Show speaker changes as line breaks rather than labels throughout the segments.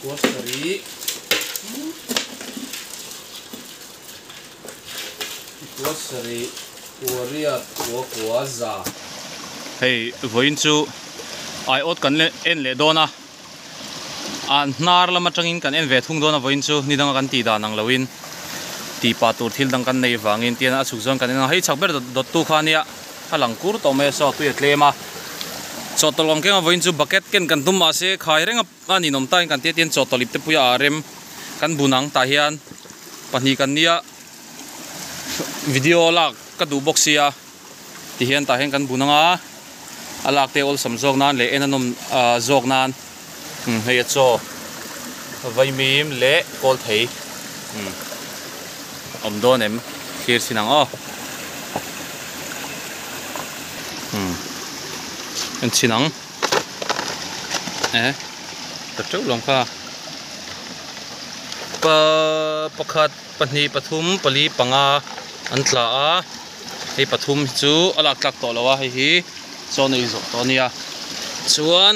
Kua sarih. Kua sarih, kua riat, kua kua za. Hei vawiin chu aiawt kan en leh dawn a, a hnar lam atangin kan en ve thung dawn a vawiin chu ni danga kan tih dan ang loin tih pah tur thil dang kan nei vangin tian a chhuk zawn kan en a, hei chhak ber dawt tu kha ania a lang kur tawh mai a saw tui a tlem a, chawhtawlh ang keng a vawiin chu bucket ken kan tum mahse khai reng a. A ninawm tain kan tia tian chawhtawlh ip te puia ah rem kan bun ang tah hian pahnih kan nia video lak ka duh bawk sia ti hian tah hian kan bun ang a a lak te awlsam zawk nan leh en a nawm ah zawk nan umm hei a chaw vaimim leh kawl thei umm awm dawn em thlir chhin ang aw umm en chhin ang. Eh ta teuh lo ang kha pa pakhat pahnih pathum pali panga an tla a hei pathum hi chu a lak tlak tawh lo a hei hi chaw nei zawh tawh a nia chuan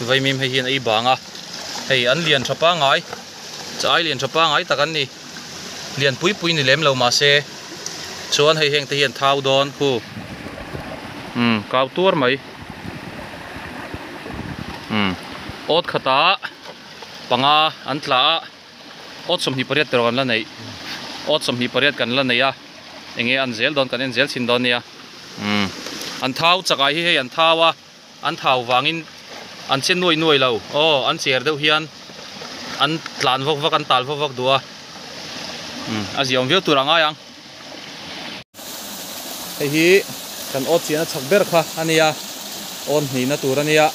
vaimim hei hian a ei bang a hei an lian tha pangai chaw ai lian tha pangai tak an ni lian pui pui ni lem lo mahse chuan hei heng te hian thau dawn khu umm kau tuar mai. Umm awt khatah panga an tla a awt 28 tur kan la neih awt 28 kan la nei a eng nge an zel dawn kan en zel chhin dawn nia umm an thau chak ah hi hei an thau a an thau vangin an che nuai nuai lo aw an cher deuh hian an tlan vak vak an tal vak vak duh a umm a ziaawm viau tur a ngai ang. Hei hi kan awt chiahna chhak ber kha a nia, awn hnihna tur a nia,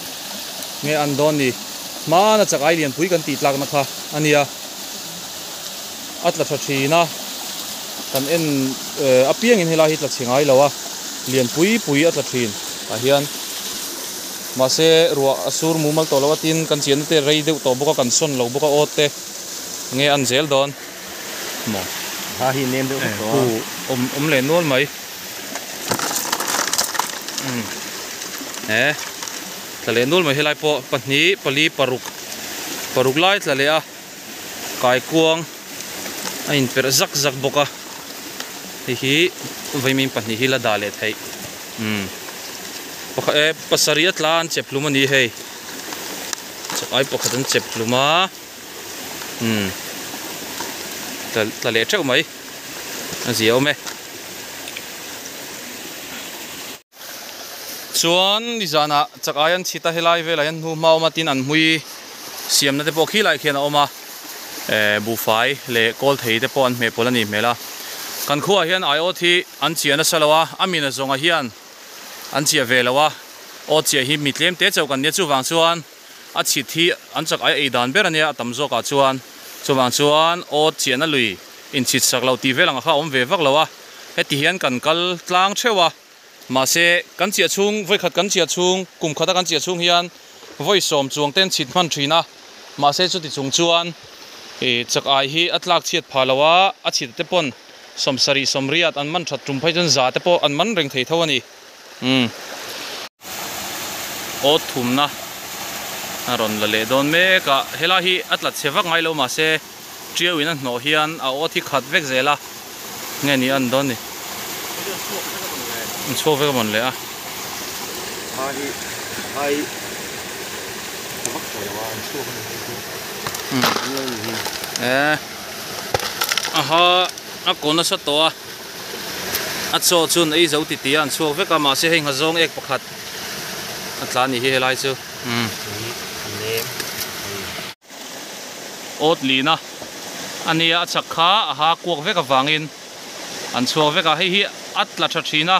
nge an dawn ni, hmana chak ai lianpui kan tih tlakna kha a nia, a tla tha thin a, kan en apiangin helai hi tla chhe ngai lo a, lianpui pui a tla thin tah hian mahse ruah a sur mumal tawh lo a tin kan chiahna te rei deuh tawh bawk a kan sawn lo bawk a awt te nge an zel dawn. Maw
ha hi nem deuh hlek tawh a.
Hu awm awm leh nual mai. Umm he tla leh nual mai helai pawh pahnih pali paruk paruk lai tla leh a kaikuang a inperh zak zak bawk a hei hi vaimim pahnih hi la dah leh theih umm pakhat eh pasarih a tla an chep hlum a ni hei chak ai pakhat an chep hlum a. Umm tla tla leh teuh mai a zia awm e chuan nizanah chak ai an chhit a helai velah hian hnu hma awm a tin an hmui siamna te pawh khilai khian a awm a eh buhfai leh kawl thei te pawh an hmeh pawlh a nih hmel a kan khuaah hian aiawt hi an chiah nasa lo a a mina zawnga hian an chiah ve lo a awt chiah hi mi tlem te chauh kan nia chuvang chuan. A chhit hi an chak ai ei dan ber a nia a tam zawkah chuan. Chuvang chuan awt chiahna lui inchhit sak lo tih vel ang kha a awm ve vak lo a. Heti hian kan kal tlang theuh a. Mahse, kan chiah chhung, vawikhat kan chiah chhung, kum khata kan chiah chhung hian vawi sawm chuang te an chhit hman thin a. Mahse chuti chung chuan ih chak ai hi a tlak chhiat phah lo a, a chhit te pawn 70 80 an man that tum phei chuan za te pawh an man reng thei tho a ni. Umm awt thumna a rawn la leh dawn mek a helai hi a tla chhe vak ngai lo mahse tiau in a hnawh hian a awt hi khat vek zel a nge ni an dawn ni an chhuak vek a mawn le a. Umm aha a kaw nasa tawh a. A chaw chu an ei zo ti tih a an chhuak vek a mahse hei nghazawng ek pakhat a tla a nih hi helai chu umm awt lina a nia a chak kha a ha kuak vek avangin an chhuak vek a hei hi a tla tha thin a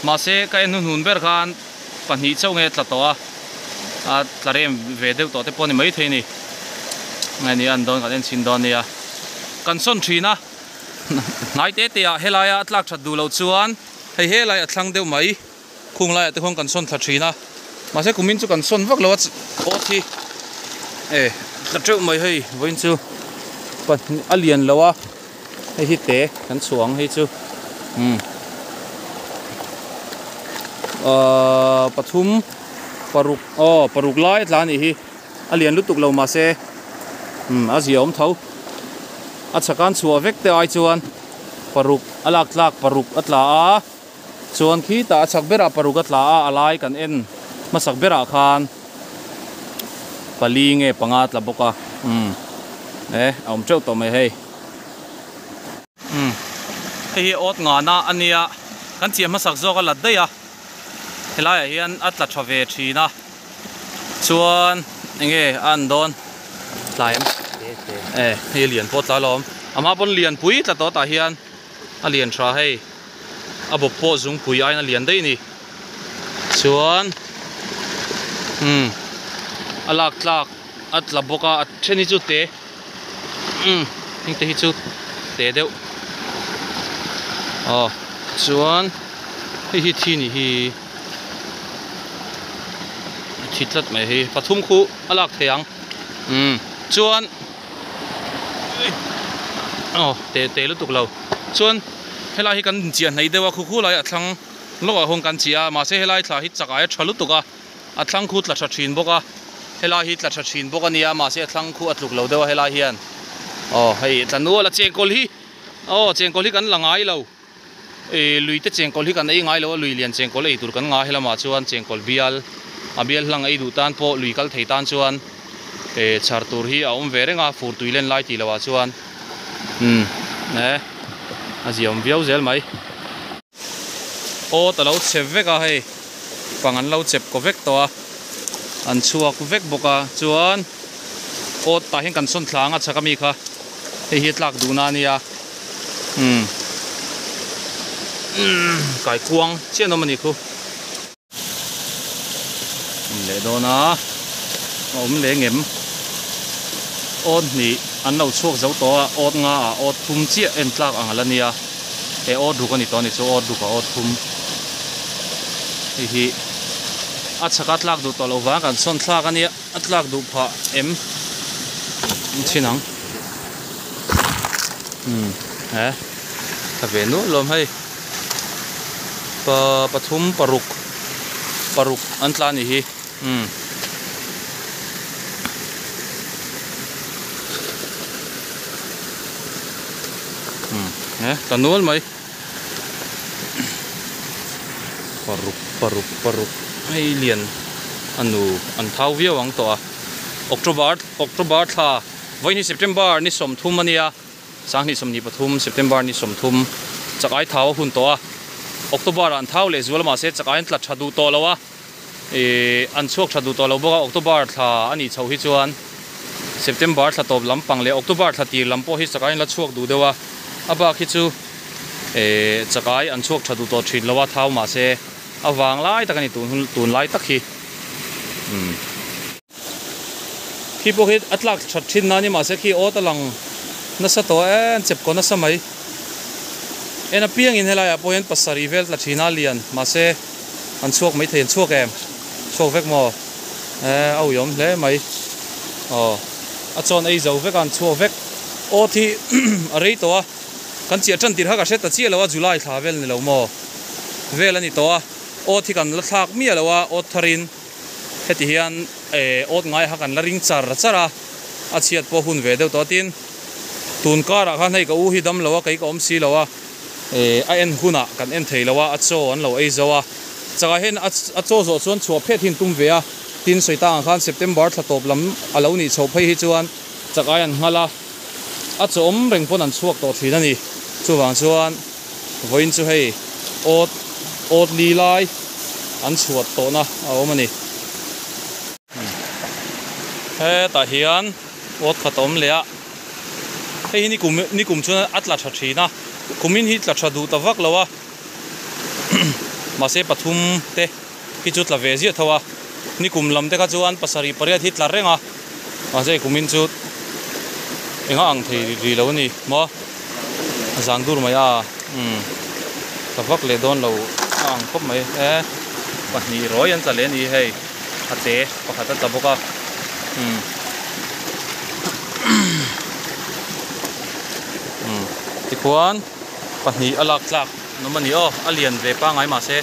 mahse ka en hnuhnun ber khan pahnih chauh nge a tla tawh a a tla rem ve deuh tawh te pawh a ni maithei a ni nge ni an dawn kan en chhin dawn nia kan sawn thin a. Hnai te te ah helaia a tlak that duh loh chuan hei helai a thlang deuh mai khung laiah te khuan kan sawn thla thin a mahse kumin chu kan sawn vak lo a awt hi e tla teuh mai hei vawiin chu pahnih a lian lo a hei hi te kan chhuah ang hei chu umm ahh pathum paruk aw paruk lai a tla a nih hi a lian lutuk lo mahse. Umm a zia awm tho. A chhakan chhuah vek te ai chuan paruk a lak tlak paruk a tla a, chuan khitah a chhak berah paruk a tla a, a lai kan en hmasak berah khan pali nge panga a tla bawk a, umm e a awm teuh tawh mai hei. Umm hei hi awt ngana a nia, kan chiah hmasak zawk a lat daih a, helaiah hian a tla tha ve thin a. Chuan enge a an dawn tlai em e hei lian pawh tla alawm a hma pawn lian pui tla tawh tah hian a lian tha hei a bawp pawh zungpui aiin a lian daih a ni chuan umm a lak tlak a tla bawk a a then hi chu te umm heng te hi chu te deuh aw chuan hei hi thi nih hi. Thi tlat mai hi pathum khu a lak thei ang umm chuan aw te te lutuk lo chuan helai hi kan inchiah hnaih deuh a khu khu lai a thlang lawkah khawn kan chiah a mahse helai thla hi chak aia tha lutuk a a thlang khu tla tha thin bawk a helai hi tla tha thin bawk a nia mahse a thlang khu a tluk lo deuh a helai hian aw hei tla nual a chengkawl hi aw chengkawl hi kan la ngai lo. Ih lui te chengkawl hi kan ei ngai lo a, lui lian chengkawl ei tur kan ngah helamah chuan chengkawl bial a bial hlang ei duh tan pawh lui kal thei tan chuan ih chhar tur hi a awm ve reng a, fur tui len lai tih loh ah chuan umm e a ziaawm viau zel mai. Awt a lo chhe vek a hei pang an lo chep kaw vek tawh a, an chhuak vek bawk a chuan awt tah hian kan sawn thla ang a chhak ami kha hei hi a tlak duhna a nia. Umm umm kaikuang chiah an awm a nih khu. Awm leh dawn a, a awm leh ngem. Awt hnih an lo chhuak zo tawh a, awt nga ah awt thum chiah en tlak ang a la nia. He awt ruk a ni tawh a ni chu awt ruk ah awt thum. Hei hi a chhak a tlak duh tawh loh vang kan sawn thlak a nia, a tlak duh phah em chhin ang. Umm he tha ve nual lawm hei pa pathum paruk paruk an tla anih hi umm umm he tla nual mai paruk paruk paruk hei lian a nu an thau viau ang tawh a October October thla. Vawiin hi September ni 30 a nia, Sanghnih 23 September ni 30 chak ai thau a hun tawh a, October ah an thau leh zual a mahse chak ai an tla tha duh tawh lo a, ih an chhuak tha duh tawh lo bawk a, October thla a nih chhoh hi chuan September thla tawp lampang leh October thla tir lam pawh hi chak ai an la chhuak duh deuh a, a bak hi chu ih chak ai an chhuak tha duh tawh thin lo a thau mahse a vang lai tak a ni tun hun tun lai tak hi umm. Khi pawh khi a tlak that thin na ni mahse khi awt a lang nasa tawh e an chep kaw nasa mai. En apiangin helai ah pawh hian pasarih vel tla thin a lian mahse an chhuak mai thei an chhuak em chhuak vek maw e a uiawm hle mai aw a chawn ei zo vek a an chhuak vek awt hi a rei tawh a kan chiah tan tirh kha ka hre ta chiah lo a July thla vel ni lo maw vel a ni tawh a awt hi kan la thlak miah lo a awt thar in. Heti hian eh awt ngai kha kan la ring char char a, a chhiat pawh hun ve deuh tawh a tin tun karah khan hei ka u hi dam lo a kei ka awm si lo a eh a en hunah kan en thei lo a a chaw an lo ei zo a chakah hian a chaw zawh chuan chhuah phet hi an tum ve a tin sawi tang ang khan September thla tawp lam a lo nih chhoh phei hi chuan chak ai an nghal a a chaw awm reng pawn an chhuak tawh thin a ni chuvang chuan. Vawiin chu hei awt awt li lai an chhuat tawhna a awm a ni. Hetah hian awt khat a awm leh a, hei hi nikum nikum chuan a tla tha thin a, kumin hi tla tha duh ta vak lo a, mahse pathum te hi chu tla ve ziah tho a, nikum lam te kha chuan pasarih pariat hi tla reng a, mahse kumin chu enga ang thei rih lo a ni maw a zang dur mai a umm tla vak leh dawn lo a ang khawp mai e pahnih rawi an tla leh a ni hei a te pakhat a tla bawk a umm umm tikhuan pahnih a lak tlak an awm a ni aw a lian ve pangai mahse.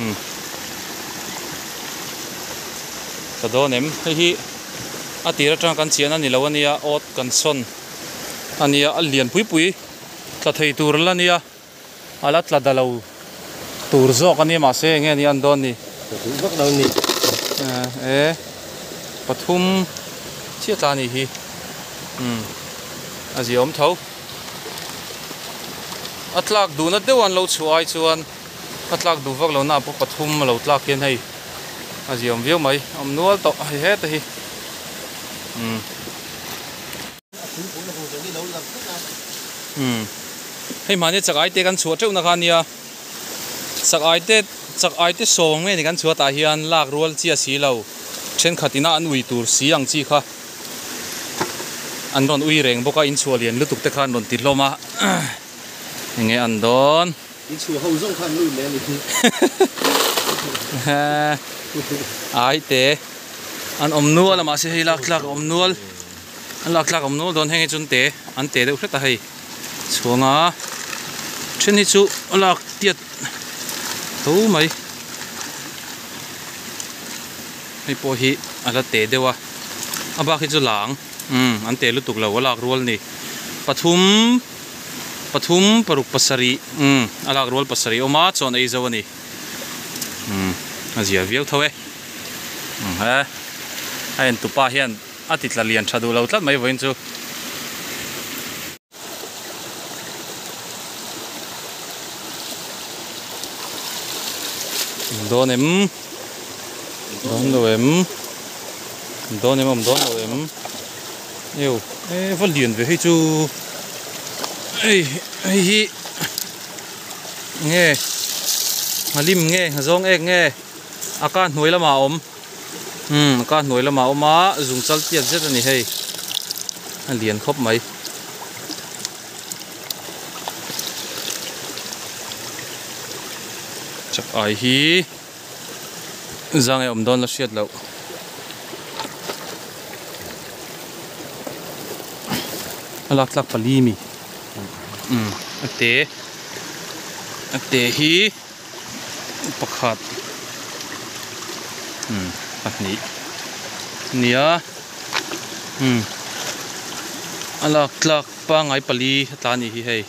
Umm ka dawn em hei hi. A tir atanga kan chian a ni lo a nia awt kan sawn a nia a lian pui pui tla thei tur la nia a la tla da lo tur zawk a nia mahse eng nge ni an dawn ni.
Tla duh vak lo ni.
E pathum chiah tla a nih hi umm a ziaawm tho. A tlak duhna deuh an lo chhuah ai chuan a tlak duh vak lohna ah pawh pathum a lo tlak hian hei a ziaawm viau mai a awm nual tawh hei heta hi umm umm hei mahni chak ai te kan chhuah teuh na kha ania chak ai te chak ai te sawm nge ni kan chhuah tah hian lak rual chiah si lo thenkhat ina an ui tur si ang chi kha. An rawn ui reng bawk a, inchhuah lian lutuk te kha an rawn ti hlawm a, enge an dawn?
Inchhuah ho zawng kha an lut leh a ni.
Ai te an awm nual a mahse hei lak tlak a awm nual, an lak tlak a awm nual dawn heng hi chu an te, an te deuh hret a hei chhuang a, then hi chu a lak tiat tho mai. Hei pawh hi a la te deuh a, a bak hi chu lang umm an te lutuk lo a lak rual a ni pathum pathum paruk pasarih umm a lak rual pasarih a awm a chuan ei zo a ni umm a zia viau tho e umm he a en tupa hian a ti tla lian tha duh lo tlat mai vawiin chu. Dawn em dawn lo em dawn em awm dawn lo em eu e va lian ve hei chu hei hei hi nge nghalim nge nghazawng ek nge a ka hnuai lamah a awm umm a ka hnuai lamah a awm a zung chal tiat zet a ni hei a lian khawp mai. Chak ai hi zang e awm dawn la hriat loh. A lak tlak pali mi umm a te a te hi pakhat umm pahnih nia umm a lak tlak pangai pali a tla a nih hi hei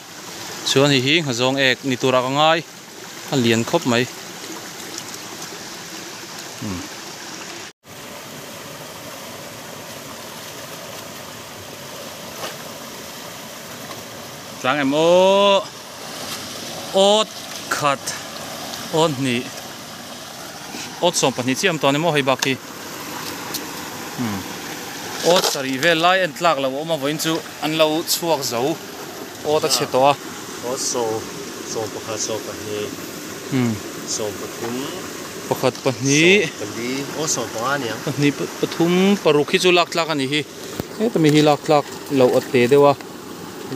chuan hei hi nghazawng ek ni turah ka ngai a lian khawp mai umm. Tlang em aw awt khat awt hnih awt 12 chiah awm tawh a ni maw hei bak hi umm awt sarih vel lai en tlak loh a awm a vawiin chu an lo chhuak zo awt a chhe tawh a.
Awt sawm sawm pakhat sawm pahnih sawm pathum.
Pakhat pahnih.
Sawm pali aw 15 a niang.
Pahnih pathum paruk hi chu lak tlak a nih hi. Heta mi hi lak tlak loh a te deuh a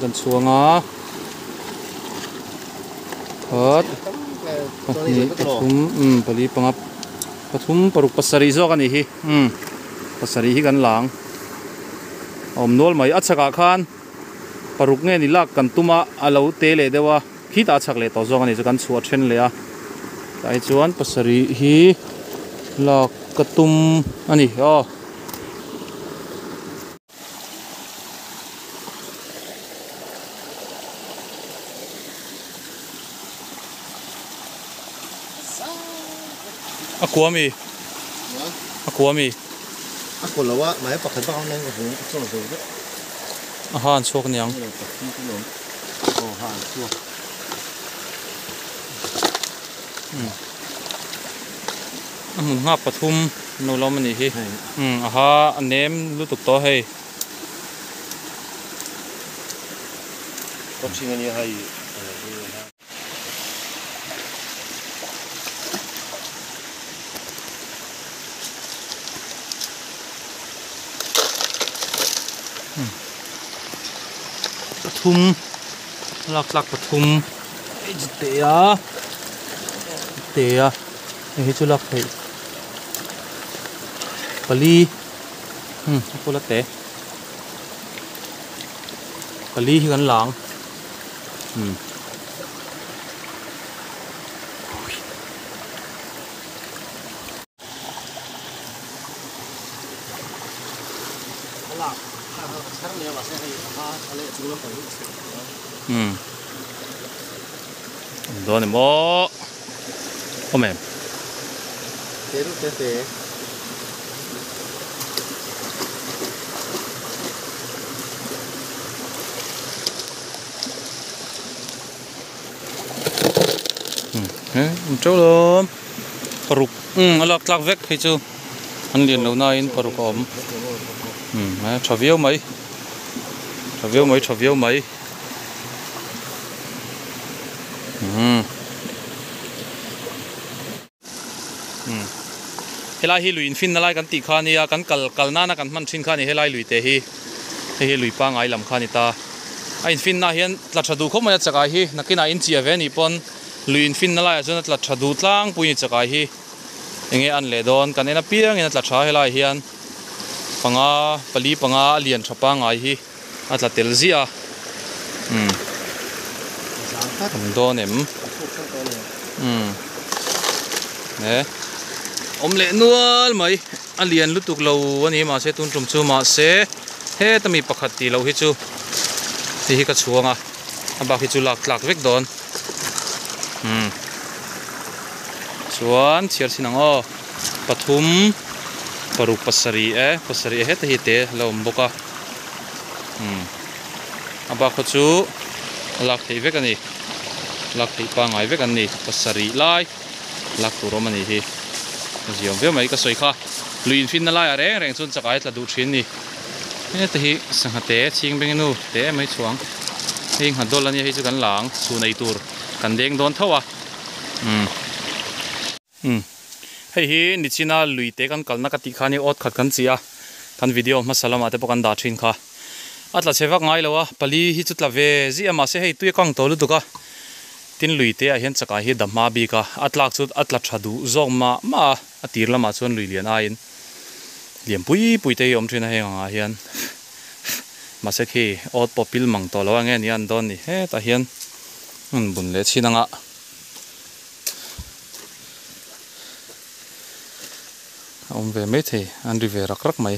kan chhuang a. Khat pahnih pathum umm pali panga pathum paruk pasarih zawk a nih hi umm pasarih hi kan lang a awm nual mai a chhakah khan paruk nge ni lak kan tum a a lo te leh deuh a. Khitah a chak leh tawh zawk a ni chu kan chhuah then leh a tah hi chuan pasarih hi lak ka tum a ni aw. A kua mi a kua mi
a kua lo a mahse pakhat bak a awm ka hmu a chaw zo vek
a ha an chhuak aniang.
Aw ha an chhuak.
A hmun nghak pathum an lo lawm a nih hi. Umm a ha a nem lutuk tawh hei.
Ka ṭhing a nia hei.
Pathum lak tlak pathum hei chu te a te a hei hi chu lak theih pali hmm a pawla te pali hi kan lang. Hmm. Um dawn em aw awm em um awm teuh lo paruk um a lak tlak vek hei chu an lian lo nain paruk a awm um a tha viau mai tha viau mai tha viau mai um um helai hi lui infinna lai kan tih kha ania kan kal kal nana kan hman thin kha a ni helai lui te hi hei hi lui pangai lam kha a ni ta a infinna ah hian tla tha duh khawp mai a chakai hi nakinah inchiah ve anih pawn lui infinna laiah chuan a tla tha duh tlangpui a ni chakai hi enge an leh dawn kan en apiangin a tla tha helai hian panga pali panga a lian tha pangai hi a tla tel ziah a umm awm dawn em umm e awm leh nual mai a lian lutuk lo a ni mahse tun tum chu mahse heta mi pakhat tih loh hi chu hei hi ka chhuang a a bak hi chu lak tlak vek dawn umm chuan chhiar chhin ang aw pathum paruk pasarih e pasarih heta hi te a lo awm bawk a. Umm a bak khaw chu a lak theih vek a ni lak theih pangngai vek an ni pasarih lai lak tur awm a nih hi a ziawm viau mai ka sawi kha lui infinna laiah reng reng chuan chakai a tla duh thin a ni heta hi sangha te chhing beng enu te mai chhuang hei ngha dawl a nia hei chu kan la ang chhun ei tur kan deng dawn tho a umm. Umm hei hi nichina lui te kan kalna ka tih kha nia awt khat kan chi a kan video hmasa lamah te pawh kan dah thin kha a tla chhe vak ngai lo a pali hi chu tla ve ziah a mahse hei tui a kang tawh lutuk a tin lui te ah hian chakai hi a dam hma bik a a tlak chu a tla tha duh zawk mah mah a a tir lamah chuan lui lian aiin lian pui pui te hi a awm thin a heng angah hian mahse khi awt pawh pil mang tawh lo a enge nia an dawn ni hetah hian an bun leh chhin anga. A awm ve mai thei an ri ve rak rak mai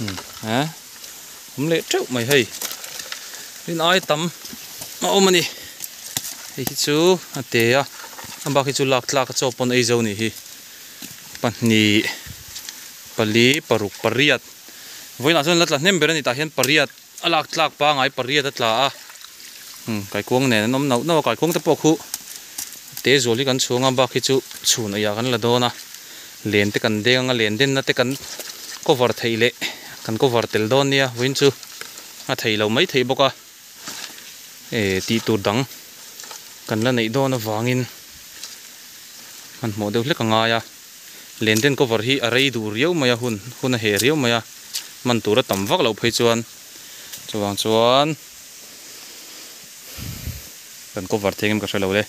umm eh awm leh teuh mai hei rin ai tam a awm a ni hei hi chu a te a a bak hi chu lak tlak a chaw pawn ei zo a nih hi pahnih pali paruk pariat vawiinah chuan la tla hnem ber a ni tah hian pariat. A lak tlak pangai pariat a tla a umm kaikuang nen an awm nauh nauh a kaikuang te pawh khu te zual hi kan chhung a bak hi chu chhun eiah kan la dawn a len te kan deng anga len denna te kan cover theih leh kan cover tel dawn nia vawiin chu a thei lo mai thei bawk a eh tih tur dang kan la neih dawn avangin hmanhmawh deuh hlek a ngai a. Len den cover hi a rei duh riau mai a hun hun a heh riau mai a man tur a tam vak loh phei chuan chuvang chuan kan cover thei ngem ka hre lo le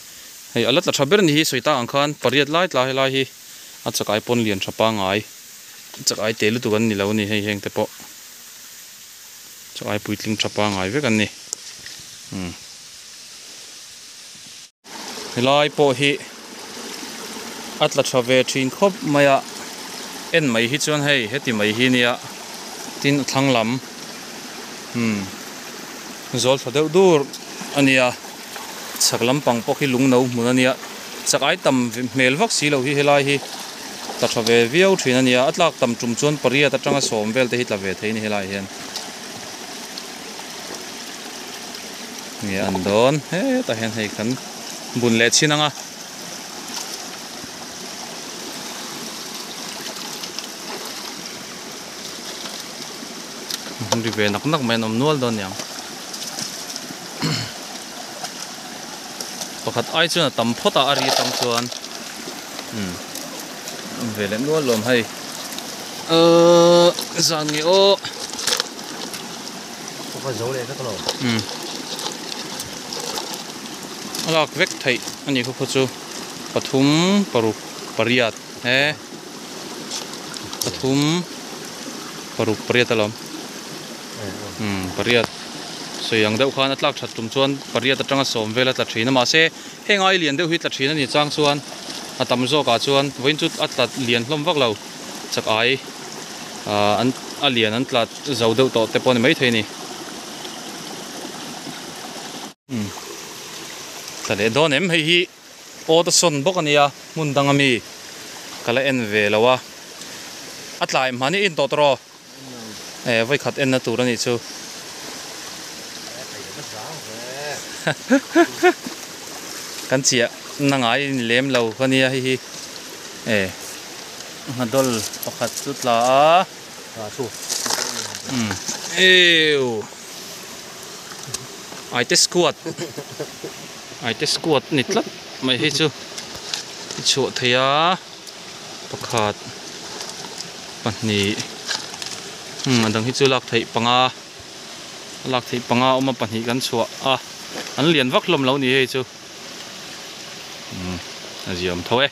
hei a la tla tha ber ni hi sawi tak ang khan pariat lai tla helai hi a chakai pawn lian tha pangai chakai te lutuk an ni lo a ni hei heng te pawh chakai puitling tha pangai vek an ni umm. Helai pawh hi a tla tha ve thin khawp mai a en mai hi chuan hei heti mai hi nia tin a thlang lam umm zawl tha deuh dur a nia chhak lampang pawh khi lung no hmun a nia chak ai tam hmel vak si loh hi helai hi tla tha ve viau thin a nia a tlak tam tum chuan pariat atanga sawm vel te hi tla ve thei a ni helai hian. Nge an dawn hetah hian hei kan bun leh chhin ang a. An ri ve nak nak mai an awm nual dawn niang. Pakhat ai chuan a tam phawt a a ri atang chuan umm awm ve leh nual lawm hei ahh zan nge aw. Umm a lak vek theih a ni khaw khaw chu pathum paruk pariat he pathum paruk pariat alawm umm pariat sawi ang deuh khan a tlak that tum chuan pariat atanga sawm vel a tla thin a mahse heng ai lian deuh hi tla thin a ni chang chuan a tam zawkah chuan vawiin chu a tla lian hlawm vak lo chak ai. Ahh an a lian an tla zo deuh tawh te pawh a ni maithei a ni. Umm tla leh dawn em hei hi awt a sawn bawk a nia hmun dang ami ka la en ve lo a a tlai hmani in tawh tawh rawh e vawikhat en na tur a nih chu kan chiah na ngai ni lem lo a nia hei hi e nghadol pakhat chu tla a umm eww. Aite squad Aite squad ni tlat mai hei chu i chhuah thei a pakhat pahnih umm a dang hi chu lak theih panga lak theih panga a awm a pahnih kan chhuah a an lian vak hlawm lo ni hei chu umm a ziaawm tho e.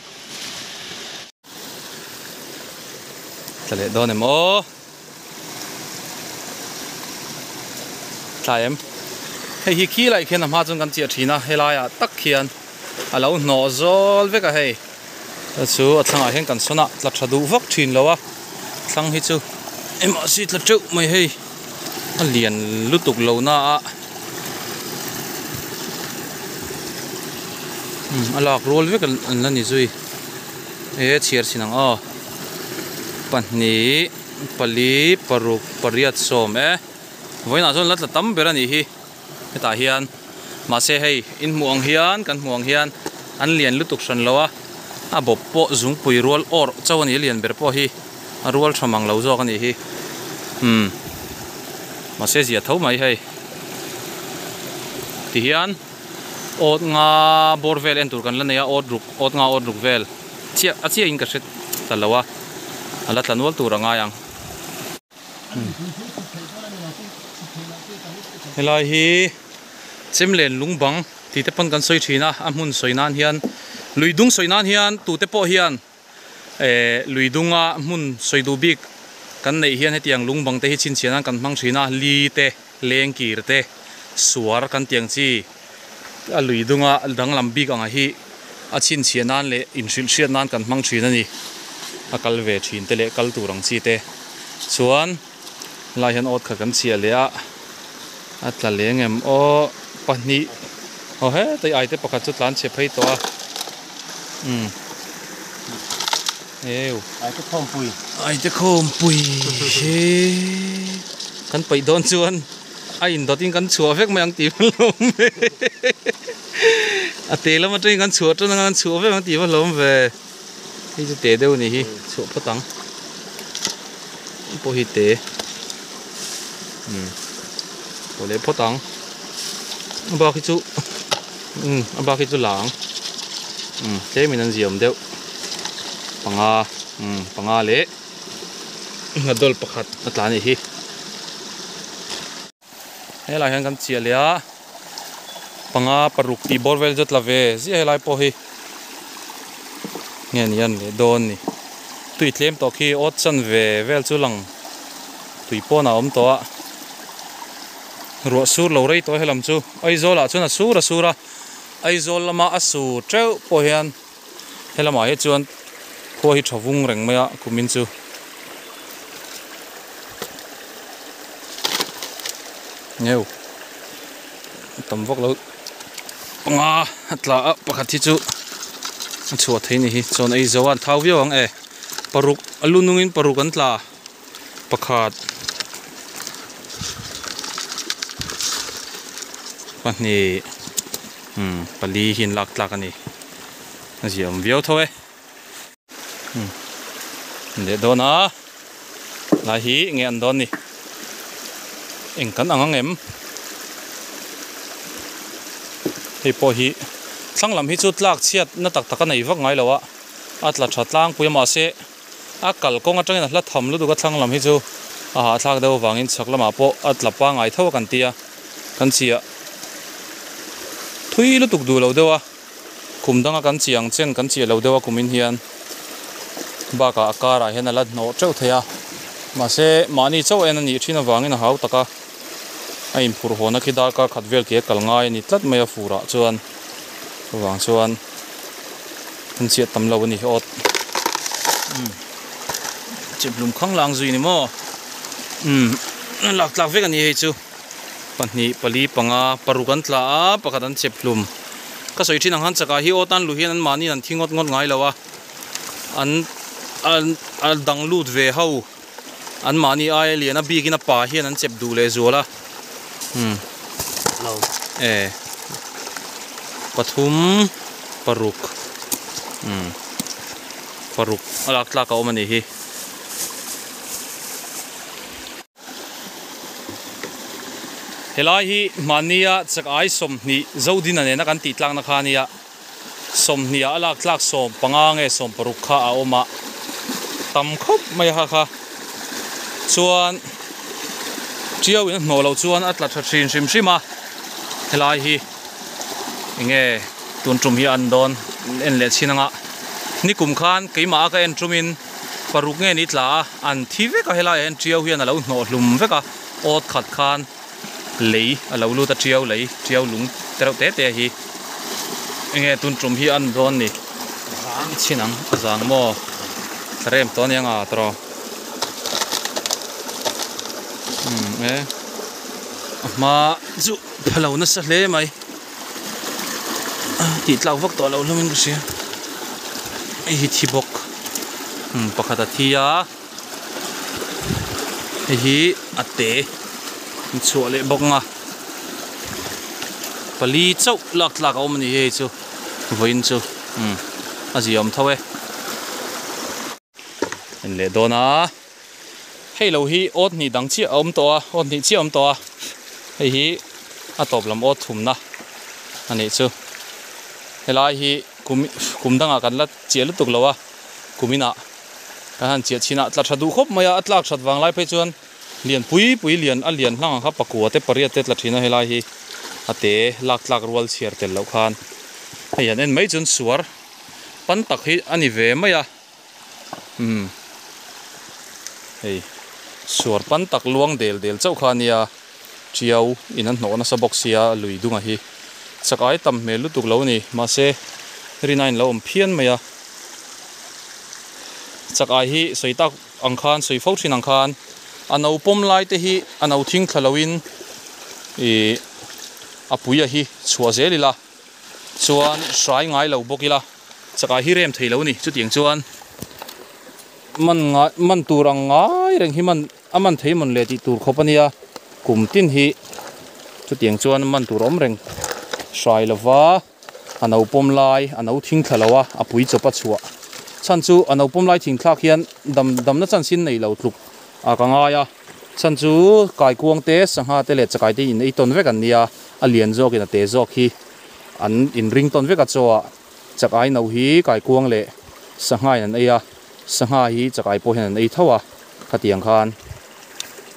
Tla leh dawn em aw. Tla em. Hei hi khi lai khian a hma chuan kan chiah thin a helai ah tak khian a lo hnawh zawl vek a hei. Chu chu a thlangah hian kan sawn a tla tha duh vak thin lo a thlang hi chu engmah si tla teuh mai hei a lian lutuk lo na a umm a lak rual vek an la ni zui. E chhiar chin ang aw pahnih pali paruk pariat sawm e vawiinah chuan la tla tam ber a nih hi hetah hian mahse hei in hmuh ang hian kan hmuh ang hian an lian lutuk hran lo a a bawp pawh zungpui rual awrh chauh a ni a lian ber pawh hi a rual tha mang lo zawk a nih hi umm mahse zia tho mai hei tihian. Awt nga bawr vel en tur kan la nei a awt ruk awt nga awt ruk vel chiah a chiah in ka hre ta lo a a la tla nual tur a ngai ang. Helai hi Chemlen lungbang tih te pawn kan sawi thin a a hmun sawi nan hian lui dung sawi nan hian tute pawh hian eh lui dunga hmun sawi duh bik kan neih hian hetiang lungbang te hi chhinchhiah nan kan hmang thin a li te. Lengkir te suar kan tih ang chi a lui dunga danglam bik anga hi a chhinchhiah nan leh inhrilh hriat nan kan hmang thin a ni. A kal ve thin te leh kal tur ang chi te chuan helai hian awt kha kan chhiah leh a, a tla leh ang em aw pahnih aw hetai ai te pakhat chu tlan chhe phei tawh a umm eu.
Aite khawmpui.
Aite khawmpui he. Kan paih dawn chuan a indawt in kan chhuah vek mai ang tih va hlawm ve a te lam atangin kan chhuah tan anga kan chhuah vek ang tih va hlawm ve hei chu te deuh a nih hi chhuah phawt ang pawh hi te umm chhuah leh phawt ang a bak hi chu umm a bak hi chu la ang umm tlem in an ziam deuh panga umm panga leh. Nghaddol pakhat a tla anih hi helai hian kan chiah leh a panga paruk tih bawr vel chu a tla ve ziah helai pawh hi nge ni an leh dawn ni tui tlem tawh khi awt chan ve vel chu lang tui pawn ah a awm tawh a ruah sur lo rei tawh helam chu Aizawl ah chuan a sur a sur a Aizawl lama a sur teuh pawh hian. Helamah hi chuan khua hi tha vung reng mai a kumin chu. Ngeu tam vak lo panga a tla a pakhat hi chu a chhuah thei ni hi chuan ei zo a an thau viau ang e paruk a lu nungin paruk an tla pakhat pahnih umm pali hi an lak tlak a ni. A ziah awm viau tho e umm leh dawn a lai hi enge an dawn ni eng kan ang ang em hei pawh hi thlang lam hi chu tlak chhiat na tak tak a nei vak ngai lo a a tla tha tlangpui a mahse a kalkawng atangin a hla tham lutuk a thlang lam hi chu a hahthlak deuh avangin chhak lamah pawh a tla pangngai tho a kan ti a kan chhiah thui lutuk duh lo deuh a. Kum danga kan chi ang chen kan chiah lo deuh a kumin hian bakah a karah hian a la hnawh teuh thei a mahse mahni chauh en a nih thin avangin a hau tak a a inphurh hawn a khi darkar khat vel ke a kal ngai a ni tlat mai a furah chuan chuvang chuan an chiah tam lo a ni awt. Chep hlum khanglang zui ni maw umm lak tlak vek a ni hei chu pahnih pali panga paruk an tla a pakhat an chep hlum ka sawi thin ang khan chakah hi aw tan lu hian an mahni an thi ngawt ngawt ngai lo a an an a dang lut ve ho an mahni aia lian a bikin a pa hian an chep duh leh zual a umm e pathum paruk umm paruk a lak tlak a awm a nih hi. Helai hi mahnia chak ai 20 Zodina nena kan tih tlakna kha ania 20 ah a lak tlak 15 nge 16 kha a awm a tam khawp mai a kha chuan tiau in a hnawh loh chuan a tla tha thin hrim hrim a helai hi enge tun tum hi an dawn en leh chin anga nikum khan keimah a ka en tumin paruk nge ni tla a an thi vek a helaiah hian tiau hian a lo hnawh hlum vek a awt khat khan lei a lo lut a tiau lei tiau lung te reuh te te hi enge tun tum hi an dawn ni chin ang a zang maw thlarem tawh ania nga tawh umm e a hma chu pha lo nasa hle mai tih tlak vak tawh loh hlawmin ka hria hei hi thi bawk umm pakhat a thi a hei hi a te an chhuah leh bawk ang a pali chauh lak tlak a awm a ni hei chu vawiin chu umm a ziaawm tho e. En leh dawn a hei lo hi awt hnih dang chiah a awm tawh a awt hnih chiah a awm tawh a hei hi a tawp lam awt thumna a nih chu helai hi kum kum dangah kan la chiah lutuk lo a kum inah kan han chiah chin ah tla tha duh khawp mai a a tlak that vang lai phei chuan lian pui pui lian a lian hlang ang kha pakua te pariat te tla thin a helai hi a te lak tlak rual chhiar tel loh khan hei han en mai chuan suar pan tak hi a ni ve mai a. Umm hei suar pan tak luang del del chauh kha ania tiau in an hnawh nasa bawk sia lui dunga hi chak ai tam hmel lutuk lo a ni mahse rin a in lo awm phian mai a chak ai hi sawi tak ang khan sawi fo thin ang khan a no pawm lai te hi a no thing thla lo in ih a puia hi chhuah zel ila chuan hrai ngai lo bawk ila. Chakah hi rem thei lo a ni chutiang chuan man ngai man tur ang ngai reng hi man a man thei mawn le tih tur khawp a nia kum tin hi chutiang chuan man tur awm reng hrai lova a no pawm lai a no thing thla lo a a pui chawp a chhuah chhan chu a no pawm lai thing thlak hian dam damna chansin nei lo tluk a ka ngai a chhan chu kaikuang te sangha te leh chakai te in ei tawn vek an nia a lian zawkin a te zawk hi an inring tawn vek a chaw ah. Chakai no hi kaikuang leh sangha in an ei a, sangha hi chakai pawh hian an ei tho a, khatiang khan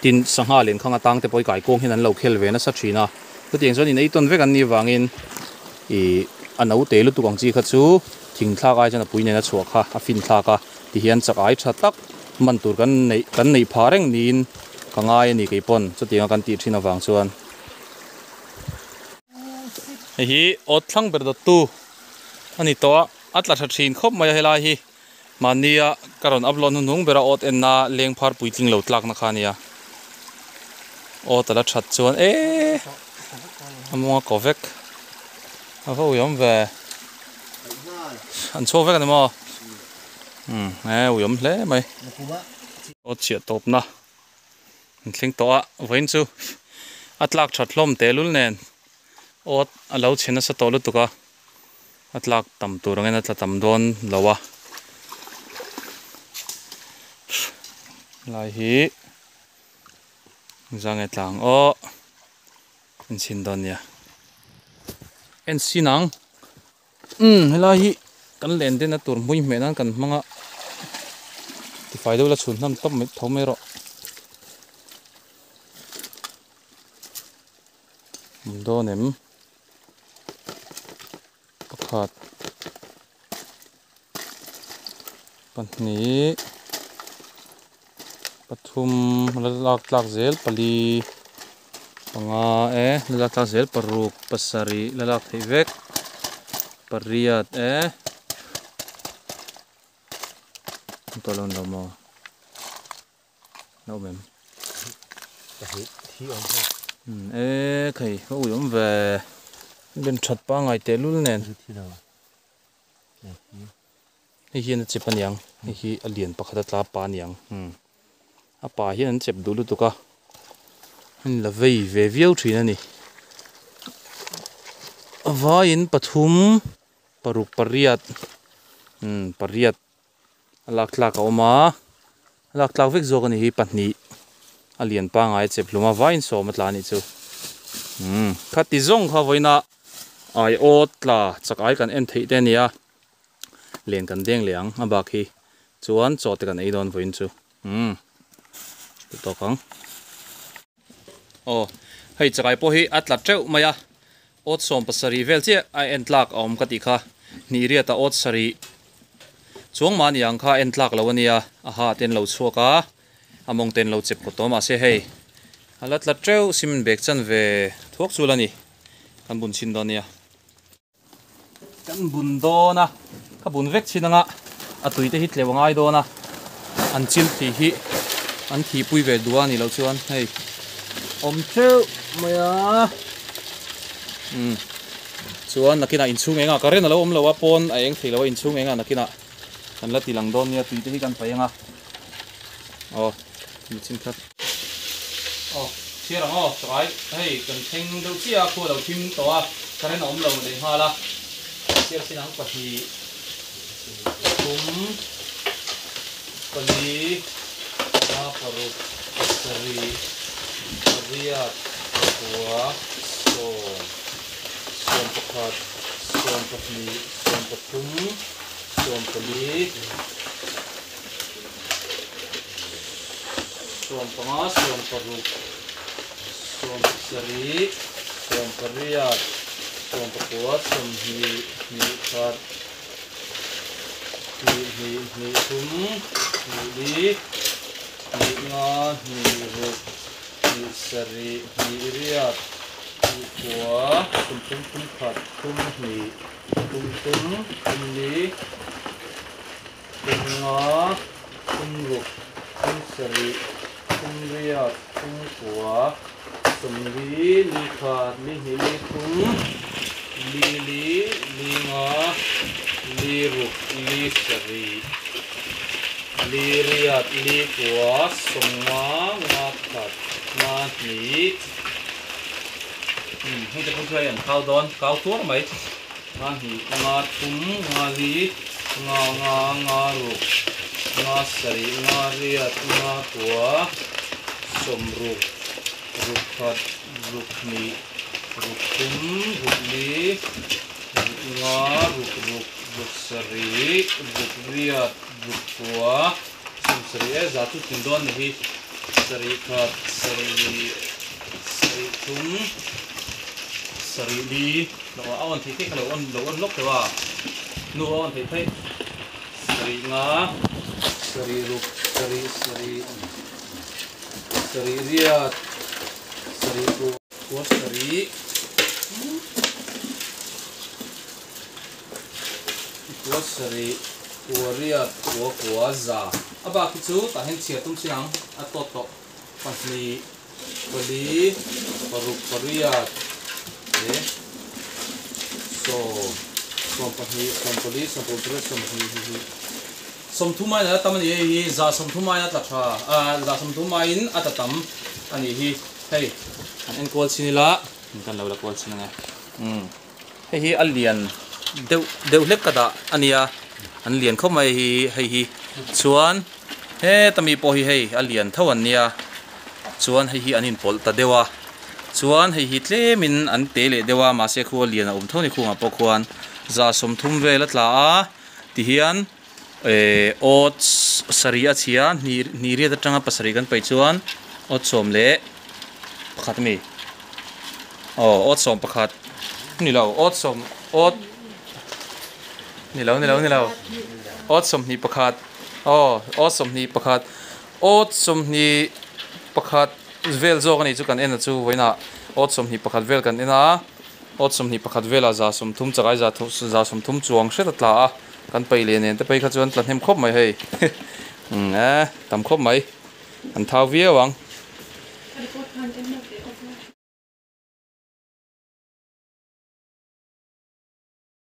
tin sangha len khang atang te pawh hi kaikuang hian an lo khel ve nasa thin a, chutiang chuan in ei tawn vek an nih avangin ih a no te lutuk ang chi kha chu thing thlak ai chuan a pui nen a chhuah kha a fin thlak a, tihian chakai tha tak man tur kan neih kan neih phah reng niin ka ngai a ni keipawn chutianga kan tih thin avang chuan. Hei hi awt thlang ber dawttu a ni tawh a, a tla tha thin khawp mai a helai hi mahnia ka rawn upload hnuhnung bera awt enna leng phar puitling lo tlakna kha a nia awt a la that chuan eee a mawnga kaw vek a va uiawm ve an chhuak vek a ni maw umm e uiawm hle mai awt chhiah tawpna. An thleng tawh a vawiin chu a tlak that hlawm tehlul nen awt a lo chhe nasa tawh lutuk a a tlak tam tur angin a tla tam dawn lo a lai hi zange tlang aw en chhin dawn nia en sin ang umm helai hi kan len den na tur hmui hmeh nan kan hmang a tifai deuh la chhun hnan tawp mai tho mai rawh awm dawn em pakhat pahnih pathum la lak tlak zel pali panga e la lak tlak zel paruk pasarih la lak theih vek pariat e tawh lo an lo maw. A awm em?
Pahnih thi awm hei.
Umm e khei ka ui awm ve. Ben that pangai tehlul nen. Hei hian a chep aniang hei hi a lian pakhat a tla a pa aniang umm a pa hian an chep duh lutuk a an la vei ve viau thin a ni a vaiin pathum paruk pariat umm pariat a lak tlak a awm a a lak tlak vek zawk a ni hi pahnih a lian pangai a chep hlum a vaiin sawm a tla a nih chu umm khati zawng kha vawiina aiawt tla chak ai kan en theih te a ni a. Len kan deng leh ang a bak hi chuan chaw te kan ei dawn vawiin chu umm ti tawk ang. Aw hei chakai pawh hi a tla teuh mai a awt sawm pasarih vel chiah a en tlak a awm ka tih kha hnih riat a awt sarih chuang mah ni ang kha en tlak lo a nia a ha te an lo chhuak a a mawng te an lo chep kawt tawh mahse hei a la tla teuh cement bag chanve thuak chu la ni kan bun chhin dawn nia. Kan bun dawn a, ka bun vek chin anga a tui te hi tleu a ngai dawn a, an chil thi hi an thih pui ve duh a nih loh chuan hei awm teuh mai a umm chuan nakinah inchhung engah current a lo awm lo a pawn a eng thei lo a inchhung engah nakinah kan la ti lang dawn nia tui te hi kan paih anga aw mi chin khat aw chhiar ang aw chakai hei kan thleng deuh chiah a khua lo thim tawh a current a awm lo leh nghal a chhiar chin ang pahnih pathum pali panga paruk pasarih pariat pakua sawm sawm pakhat sawm pahnih sawm pathum sawm pali. Sawm panga, sawm paruk, sawm pasarih, sawm pariat, sawm pakua, sawmhnih, hnih khat, hnih hnih, hnih thum, hnih li, hnih nga, hnih ruk, hnih sarih, hnih riat, hnih kua, thum thum thum khat, thum hnih, thum thum, thum li. Kum nga, kum ruk, kum sarih, kum riat, kum kua, sawmli, li khat, li hnih, li thum, li li, li nga, li ruk, li sarih, li riat, li kua, sawmnga, nga khat, nga hnih. Umm heng te pawh chu hei an kau dawn, kau tuar mai. Nga hnih, nga thum, nga li, nga nga, nga ruk, nga sarih, nga riat, nga kua, sawm ruk, ruk khat, ruk hnih, ruk thum, ruk li, ruk nga, ruk ruk, ruk sarih, ruk riat, ruk kua, sawm sarih e za chu tling dawn ni hi, sarih khat, sarih hnih, sarih thum, sarih li. Lo a awn theih theih kha lo awn lo awn lawk teuh a, nu a awn theih theih sarih nga sarih ruk sarih sarih sarih riat sarih kua kua sarih kua sarih kua riat kua kua za a bak hi chu tah hian chhiar tum chin ang a tawt tawh pahnih. Pali, paruk pariat leh sawm, sawm pahnih, sawm pali, sawm paruk pariat, sawm hnih hnih hnih. Sawmthum aiin a la tam a ni hei hi, za sawmthum aiin a tla tha, ah za sawmthum aiin a tla tam a nih hi. Hei an enkual chin ila, kan lo la kual chin ang e. Umm hei hi a lian deuh deuh hlek ka dah a nia, an lian khawp mai hi hei hi chuan. Heta mi pawh hi hei a lian tho an nia chuan hei hi an inpawlh ta deuh a chuan hei hi tlemin an te leh deuh a mahse khu a lian a awm tho a ni khungah pawh khuan za sawmthum vel a tla a tihian ehh awt sarih a chhia hnih hnih riat atanga pasarih kan paih chuan awt sawm leh pakhat a mi aw awt sawm pakhat ni lo awt sawm awt ni lo ni lo ni lo awt sawmhnih pakhat. Aw, aw sawmhnih pakhat, awt sawmhnih pakhat vel zawk a nih chu kan en a chu vawiinah awt sawmhnih pakhat vel kan en a, awt sawmhnih pakhat velah za sawmthum chakai za za sawmthum chuang hret a tla a, kan paih leh nen te phei kha chuan tla hnem khawp mai hei umm e tam khawp mai. An thau viau ang.